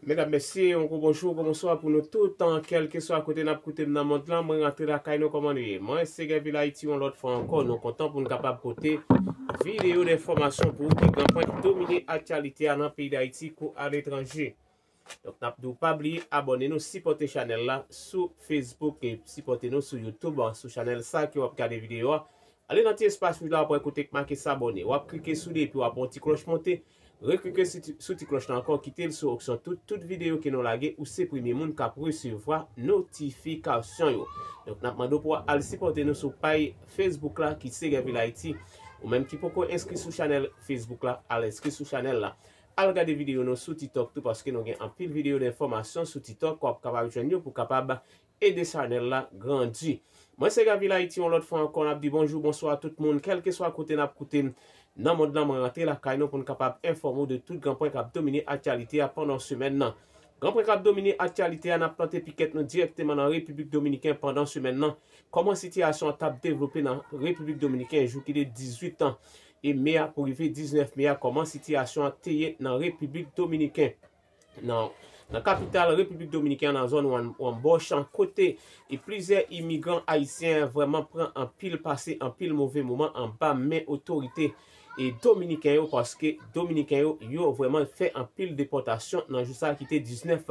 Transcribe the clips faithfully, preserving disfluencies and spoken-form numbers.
Medam, mesye, yon gwo bonjou, gwo bonswa pou nou tout, kèlkeswa kote n ap koute m nan mond lan. Mwen rantre lakay nou, kòman nou ye? Mwen se Gèvil Ayiti, yon lòt fwa ankò, nou kontan pou n kapab pote videyo d enfòmasyon pou ou ki gen pwen domine aktyalite a nan peyi Dayiti kou aletranje. Donk, n ap di w pa bliye abòne nou, sipòte chanèl la sou Facebook e sipòte nou sou YouTube, sou chanèl sa ke w ap gade videyo a. Ale nan ti espas wouj la, w ap wè kote k make s'abonner. W ap klike sou li epi w ap wè yon ti klòch monte. Reklike sou ti, sou ti klòch la ankò, kite l sou opsyon tout. Tout videyo ke nou lage, ou se premye moun k ap resevwa notifikasyon yo. Donk, n ap mande w pou w al sipòte nou sou paj Facebook la ki se Gèvil Ayiti. Ou menm ki poko enskri sou chanèl Facebook la, al enskri sou chanèl la. Al gade videyo nou sou TikTok tou, paske nou gen anpil videyo d enfòmasyon sou TikTok, w ap kapab jwenn yo pou kapab ede chanèl la grandi. Mwen se Gèvil Ayiti, yon lòt fwa ankò, n ap di bonjou, bonswa tout moun, kèlkeswa kote n ap koute n nan mond lan, mwen rantre lakay nou pou n kapab enfòme w de tout gran pwen k ap domine aktyalite a pandan semèn nan. Gran pwen k ap domine aktyalite a, n ap plante pikèt nou dirèkteman nan Repiblik Dominiken pandan semèn nan. Kòman sitiyasyon an t ap devlope nan Repiblik Dominiken jou ki te dizuit an e me a pou rive diznèf me a, kòman sitiyasyon an te ye nan Repiblik Dominiken? Nan, nan kapital Repiblik Dominiken an, nan zòn Wan-, Wambòch, kote e plizyè imigran ayisyen vrèman pran anpil, pase anpil move moman anba men otorite e dominiken yo, paske dominiken yo, yo vrèman fè anpil depòtasyon nan jou sa ki te diznèf.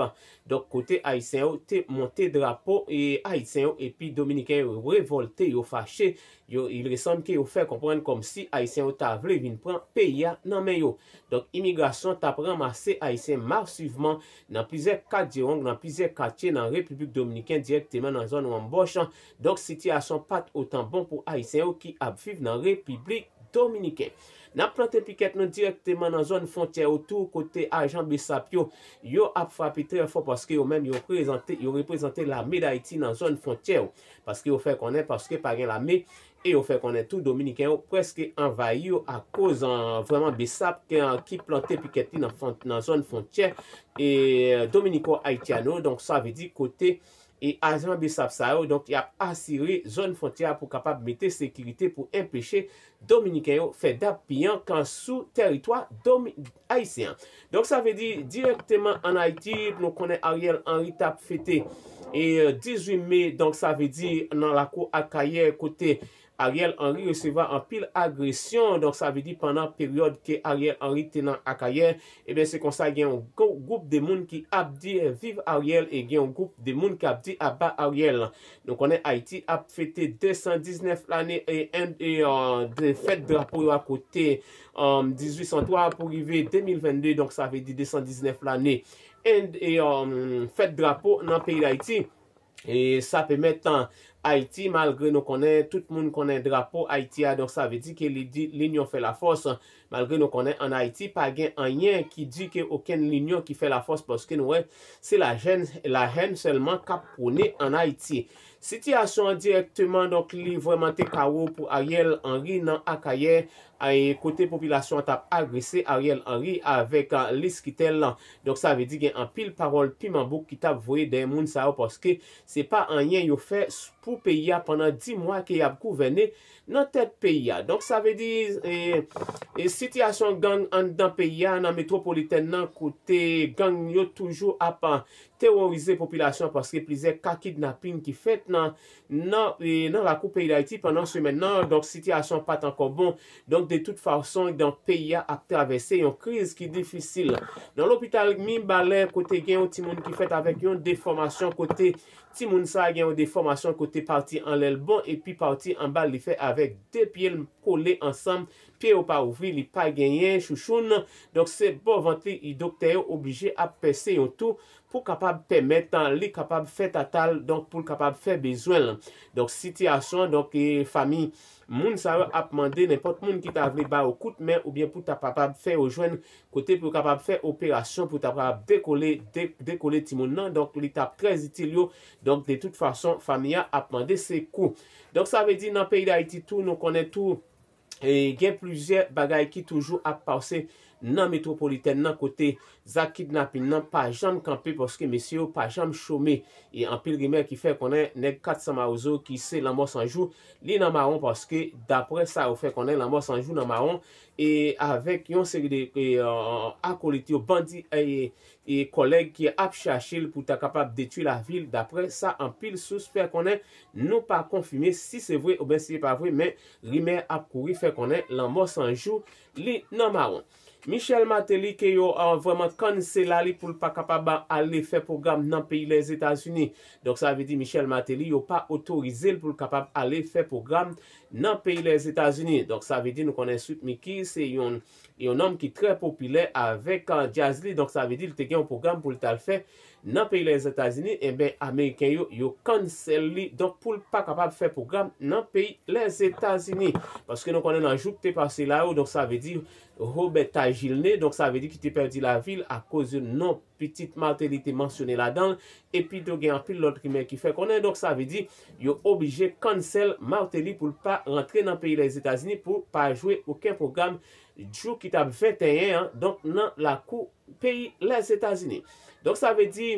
Donk, kote ayisyen yo te monte drapo e ayisyen yo, epi dominiken yo revòlte, yo fache, yo, il ressanm ke yo fè konprann kòmsi ayisyen yo ta vle vin pran peyi a nan men yo. Donk, imigrasyon t ap ranmase ayisyen masivman nan plizyè katye, nan plizyè katye nan Repiblik Dominiken, dirèkteman nan zòn Wambòch. Donk, sitiyasyon pa t otan bon pou ayisyen yo ki ap viv nan Repiblik Dominiken. N ap plante pikèt nou dirèkteman nan zòn fwontyè yo tou, kote ajan BSAP yo, yo ap frape trè fò, paske yo menm yo prezante, yo reprezante lame Dayiti nan zòn fwontyè yo. Paske yo fè konnen, paske pa gen lame, e yo fè konnen tou dominiken yo prèske anvayi yo akoz, an, vrèman BSAP ki, ki plante pikèt li nan fwon-, nan zòn fwontyè e Dominico Haitiano. Donk, sa vle di kote e ajan BSAP sa yo, donk, y ap asire zòn fwontyè a pou kapab mete sekirite pou enpeche dominiken yo fè dap piyank sou tèritwa domi-, ayisyen an. Donk, sa vle di, dirèkteman ann Ayiti, nou konnen Ariel Henry t ap fete e dizuit me, donk, sa vle di, nan lakou Akayè, kote Ariel Henry resevwa anpil agresyon, donk, sa vle di, pandan peryòd ke Ariel Henry te nan Akayè, ebyen, se konsa gen yon gwo-, gwoup de moun ki ap di, eh, viv Ariel, e gen yon gwoup de moun ki ap di aba Ariel. Nou konnen Ayiti ap fete de san diznèf lane e, e, e, euh, de fèt drapo yo a kote, euh, dizuit san twa pou rive de mil vennde, donk, sa vle di de san diznèf lane. And, e, euh, fèt drapo nan peyi Dayiti. E sa pèmèt, an, Ayiti, malgre nou konnen, tout moun konnen drapo Ayiti a, donk sa vle di ke li di, linyon fè lafòs. Malgre nou konnen ann Ayiti, pa gen anyen ki di ke okenn linyon ki fè lafòs, paske nou wè, se lajèn, lahèn sèlman k ap pwone ann Ayiti. Sitiyasyon an dirèkteman, donk, li vrèman te kawo pou Ariel Henry nan Akayè, e kote popilasyon an t ap agrese Ariel Henry avèk, a, Liskitèl. Donk, sa vle di gen anpil pawòl piman bouk ki t ap voye dèyè moun sa yo, paske se pa anyen yo fè s-, pou peyi a pandan dis mwa ke y ap gouvène nan tèt peyi a. Donk, sa vle di, e, e sitiyasyon gang anndan peyi a, nan metwopolitèn nan, kote gang yo toujou ap, a, teworize popilasyon, paske plizyè ka kidnapin ki fèt nan, nan, e, nan lakou peyi Dayiti pandan semèn nan. Donk, sitiyasyon pa t ankò bon. Donk, de tout fason, donk, peyi a ap travèse yon kriz ki difisil. Nan lopital Mibalè, kote gen yon timoun ki fèt avèk yon defòmasyon, kote timoun sa a gen yon defòmasyon kote pati anlè l bon epi pati anba l li fè avèk de pye l kole ansanm, pye yo pa ouvri, li pa genyen chouchoun. Donk, se bò vant li, doktè yo oblije ap pèse yon tou pou kapab pèmèt, an, li kapab fè tata l, donk, pou l kapab fè bezwen l. Donk, sitiyasyon, donk, e, fanmi moun sa yo ap mande nenpòt moun ki ta vle ba yo kout men oubyen pou ta kapab fè yo jwenn kote pou yo kapab fè operasyon, pou ta kapab dekole, de-, dekole timoun nan. Donk, li t ap trè itil yo. Donk, de tout fason, fanmi a ap mande sekou. Donk, sa vle di nan peyi Dayiti tou, nou konnen tou, e, gen plizyè bagay ki toujou ap pase nan metwopolitèn nan, kote zak kidnapin nan pa janm kanpe, paske mesye yo pa janm chome. E anpil rimè ki fè konnen nèg kat san Mawozo ki se Lanmò San Jou, li nan mawon, paske daprè sa yo fè konnen, Lanmò San Jou nan mawon, e avèk yon seri de e, akolit yo, bandi e, e kòlèg ki ap chache l pou ta kapab detwi lavi l, daprè sa anpil sous fè konnen. Nou pa konfime si se vre oubyen si se pa vre, men rimè ap kouri fè konnen Lanmò San Jou li nan mawon. Michel Martelly ke yo uh, vrèman kansela li pou l pa kapab ale fè pwogram nan peyi Lèzetazini. Donk sa vle di Michel Martelly yo pa otorize l pou l kapab ale fè pwogram nan peyi Lèzetazini. Donk sa vle di nou konnen Sweet Micky se yon yon nonm ki trè popilè avèk uh, djaz li. Donk sa vle di l te gen yon pwogram pou l t al fè nan peyi Lèzetazini, enben ameriken yo, yo kansèl li, donk pou l pa kapab fè pwogram nan peyi Lèzetazini. Paske nou konnen nan jou k te pase la yo, donk sa vle di Roberta Gilne, donk sa vle di ki te pèdi lavi l akoz yon non pitit Martelly te mansyone ladan l, epi tou gen anpil lòt rimè ki fè konnen, donk sa vle di yo oblije kansèl Martelly pou l pa rantre nan peyi Lèzetazini pou pa jwe okenn pwogram jou ki t ap venteyen an, donk nan lakou peyi Lèzetazini. Donk sa vle di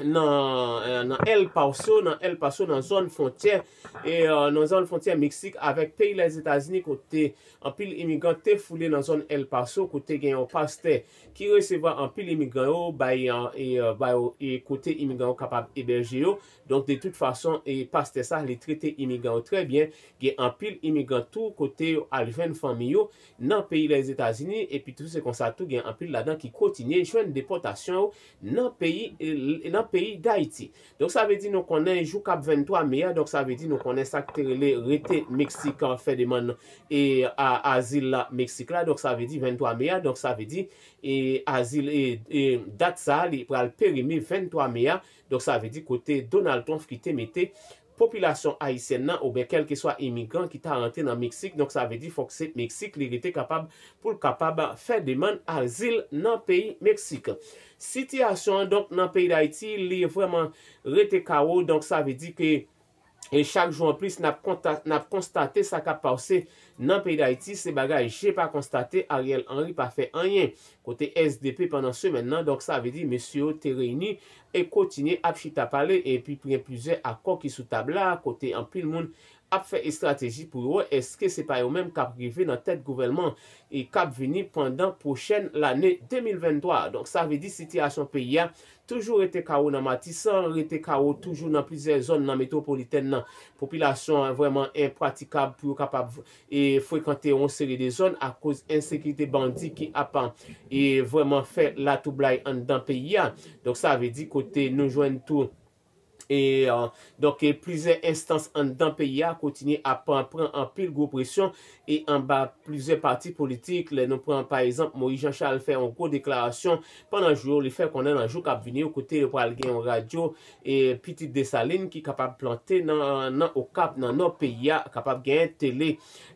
nan, eh, nan El Paso, nan El Paso, nan zòn fwontyè, e eh, nan zòn fwontyè Meksik avèk peyi Lèzetazini, kote anpil imigran te foule nan zòn El Paso, kote gen yon pastè ki resevwa anpil imigran yo, bay, eh, e, eh, bay, e kote imigran yo kapab ebèje yo. Donk, de tout fason, e pastè sa, li trete imigran yo trè byen. Gen anpil imigran tou kote yo al jwenn fanmi yo nan peyi Lèzetazini, epi tou se konsa tou gen anpil ladan ki kontinye jwenn depòtasyon yo nan peyi, eh, nan peyi Dayiti. Donk sa vle di nou konnen jou k ap venntwa me a, donk sa vle di nou konnen sa k te rele rete Meksik an fè demann e a, azil la Meksik la, donk sa vle di venntwa me a, donk sa vle di e azil e, e dat sa a li pral perime venntwa me a, donk sa vle di kote Donald Trump ki te mete popilasyon ayisyèn nan oubyen kèlkeswa imigran ki ta rantre nan Meksik, donk sa vle di fòk se Meksik li rete kapab pou l kapab fè demann azil nan peyi Meksik. Sitiyasyon an donk nan peyi Dayiti li vrèman rete kawo, donk sa vle di ke e chak jou anplis n ap konta- n ap konstate sa k ap pase nan peyi Dayiti, se bagay je pa konstate, Ariel Henry pa fè anyen. Kote S D P pandan semèn nan, donk sa vle di mesye yo te reyini e kontinye ap chita pale, epi gen plizyè akò ki sou tab la, kote anpil moun ap fè estrateji pou yo wè èske se pa yo menm k ap rive nan tèt gouvènman e k ap vini pandan pwochèn lane de mil venntwa. Donk sa vle di sitiyasyon peyi a toujou rete kawo nan Matisan, rete kawo toujou nan plizyè zòn nan metwopolitèn nan. Popilasyon an vrèman enpratikab pou yo kapab e frekante yon seri de zòn akoz ensekirite bandi ki ap e vrèman fè latwoublay anndan peyi a. Donk sa vle di kote nou jwenn tou e donk e plizyè enstans anndan peyi a kontinye ap pran anpil gwo presyon e anba plizyè pati politik. Lè nou pran pa egzanp Moïse Jean Charles fè yon gwo deklarasyon pandan jou yo, li fè konnen nan jou k ap vini yo kote yo pral gen yon radyo e pitit Desalin ki kapab plante nan nan Okap nan nò peyi a, kapab gen tele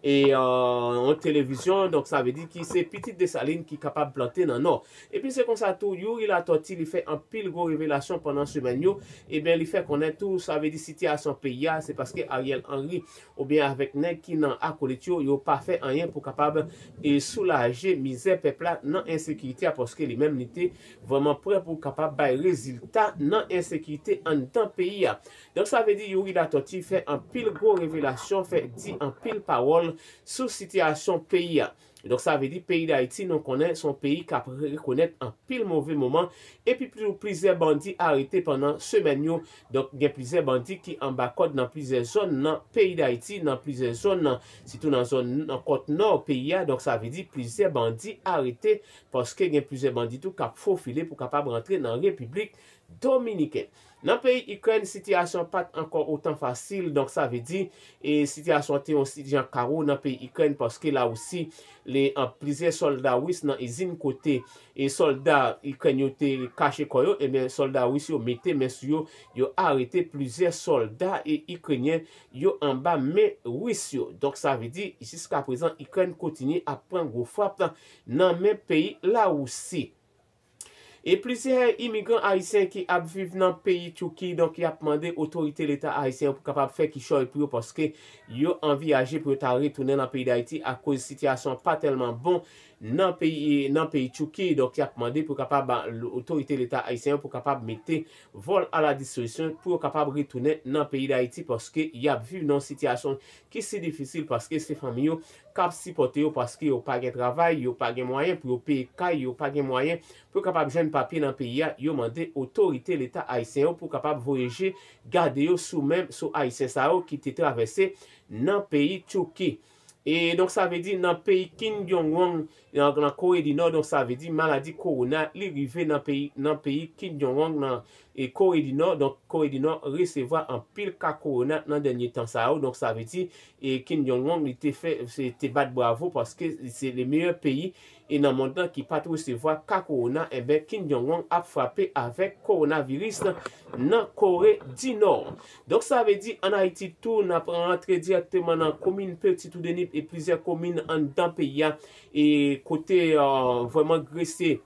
e yon televizyon, donk sa vle di ki se pitit Desalin ki kapab plante nan nò. Epi se konsa tou Youri Latortue li fè anpil gwo revelasyon pandan semèn yo, ebyen li fè konnen tou sa vle di sitiyasyon peyi a se paske Ariel Henry oubyen avèk nèg ki nan akolit yo, yo pa fè anyen pou kapab e soulaje mizè pèp la nan ensekirite a, paske li menm li te vrèman prè pou kapab bay rezilta nan ensekirite anndan peyi a. Donk sa vle di Youri Latortue fè anpil gwo revelasyon, fè di anpil pawòl sou sitiyasyon peyi a. Donk sa vle di peyi Dayiti nou konnen se yon peyi k ap rekonèt anpil move moman, epi tou plizyè bandi arete pandan semèn yo. Donk gen plizyè bandi ki anba kòd nan plizyè zòn nan peyi Dayiti, nan plizyè zòn nan, sitou nan zòn nan kòt nò peyi a. Donk sa vle di plizyè bandi arete paske gen plizyè bandi tou k ap fofile pou kapab rantre nan Repiblik Dominiken. Nan peyi Ikrèn, sitiyasyon pa t ankò otan fasil, donk sa vle di e sitiyasyon an te yon ti jan kawo nan peyi Ikrèn paske Larisi li an plizyè sòlda ris nan izin kote e sòlda Ikrèn yo te kache kò yo, ebyen sòlda ris yo mete men sou yo, yo arete plizyè sòlda e Ikrenyen yo anba men ris yo. Donk sa vle di jiska prezan Ikrèn kontinye ap pran gwo frap nan men peyi Larisi. E plizyè imigran ayisyen ki ap viv nan peyi Tiki, donk y ap mande otorite leta ayisyen yo pou kapab fè kichòy pou yo paske yo anviyaje pou yo ta retounen nan peyi Dayiti akoz sitiyasyon an pa tèlman bon nan peyi, nan peyi Tchouki. Donk, y ap mande pou kapab, otorite Leta ayisyen yo pou kapab mete vòl a la dispozisyon pou yo kapab retounen nan peyi Dayiti, paske y ap viv nan yon sitiyasyon ki si difisil, paske se fanmi yo k ap sipòte yo, paske yo pa gen travay, yo pa gen mwayen pou yo peye kay, yo pa gen mwayen pou yo kapab jwenn papye nan peyi a. Yo mande otorite Leta ayisyen yo pou kapab voye je gade yo sou menm, sou Ayisyen sa yo ki te travèse nan peyi Tchouki. E donk, sa vle di nan peyi Kim Jong-un, nan, nan Kore di Nò, donk, sa vle di maladi kowona, li rive nan peyi, nan peyi Kim Jong-un, nan, e Kore di Nò. Donk, Kore di Nò resevwa anpil ka kowona nan dènye tan sa yo. Donk, sa vle di, e Kim Jong-un, li te fè, se, te bat bravo, paske se le meyè peyi e nan mond lan ki pa t resevwa ka kowona, enben, Kim Jong-un ap frape avèk kowonaviris nan Kore di Nò. Donk, sa vle di, ann Ayiti tou, n ap rantre dirèkteman nan komin Petit Houdenipe e plizyè komin anndan peyi a, e kote, e, vrèman grefye,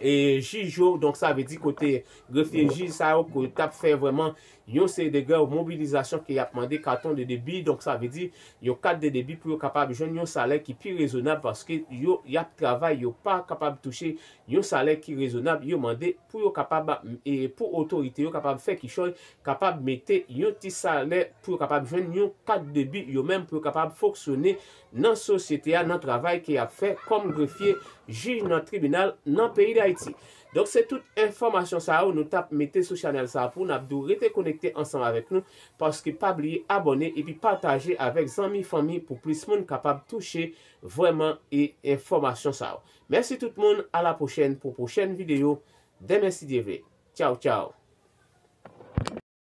e jij yo, donk, sa vle di kote grefye, jij sa yo, kote t ap fè vrèman yon seri de grèv, mobilizasyon ke y ap mande karton de debi. Donk, sa vle di yon kat de debi pou yo kapab jwenn yon salè ki pi rezonab, paske yo, y ap travay, yo pa kapab touche yon salè ki rezonab. Yo mande pou yo kapab, e pou otorite yo kapab fè kichòy, kapab mete yon ti salè pou yo kapab jwenn yon kat de debi yo menm, pou yo kapab fonksyone nan sosyete a, nan travay ke y ap fè kòm grefye, jij nan tribinal nan peyi Dayiti. Donk, se tout enfòmasyon sa yo nou t ap mete sou chanèl sa a pou n ap di w rete konekte ansanm avèk nou, paske pa bliye abòne epi pataje avèk zanmi, fanmi pou plis moun kapab touche vrèman e enfòmasyon sa yo. Mèsi tout moun, a la pwochèn pou pwochèn videyo, demen si Dye vle. Tchaw, tchaw.